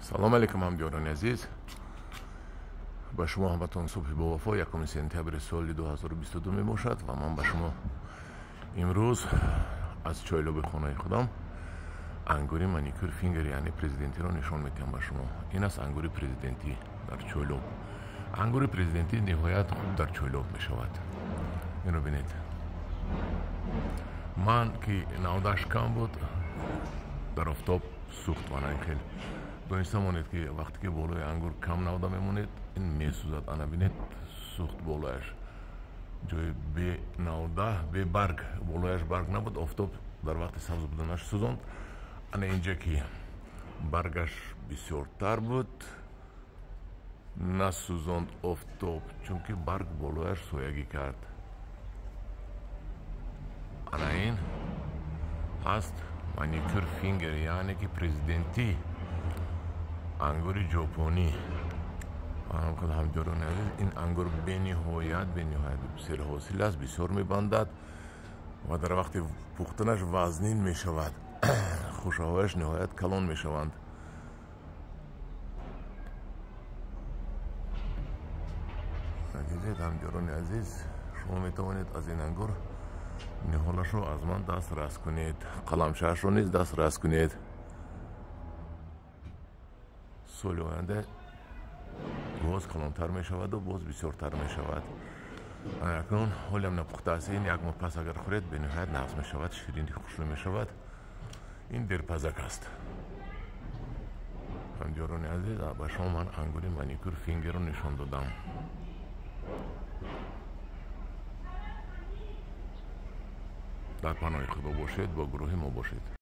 Салом алейкум, ҳамдиёрони азиз. Ба шумо ҳаматон субҳи бовафо, 1 сентябри соли 2022 мебошад ва ман ба шумо имрӯз аз чойлоби хонаи худам ангури маникюр фингер, яъне президентиро нишон медиҳам ба шумо. Ин аст ангури президентӣ дар чойлоб. Ангури президентӣ ниҳоят хуб дар чойлоб мешавад. Инро бинед. Ман ки навдаш кам буд, дар офтоб сӯхт ва на хел. Дониста монед, ки вақте ки болои ангур кам навда мемонед, ин месӯзад. Ана бинед, сӯхт болояш. Ҷои бенавда, бебарг, болояш барг набуд, офтоб дар вақти сабз буданаш сӯзонд. Ана инҷа ки баргаш бисёртар буд, насӯзонд офтоб, чунки барг болояш соягӣ кард. Ана ин ҳаст маникюр фингер, яъне ки президентӣ, ангури ҷопонӣ. Худ ҳамдиёрони азиз, ин ангур бениҳоят серҳосил аст, бисёр мебандад ва дар вақти пухтанаш вазнин мешавад. Хушаҳояш ниҳоят калон мешаванд. Дидед, ҳамдиёрони азиз, шумо метавонед аз ин ангур ниҳолашро аз ман дастрас кунед, қаламчаашро низ дастрас кунед. Соли оянда боз калонтар мешаваду боз бисёртар мешавад. Акнун ҳолиам напухта аст. Ин як моҳ пас агар хӯред, бениҳоят нағз мешавад, ширини хушрӯ мешавад. Ин дерпазак аст. Ҳамдиёрони азиз, ба шумо ман ангури маникюр фингерро нишон додам. Дар паноҳи Худо бошед, бо гурӯҳи мо бошед.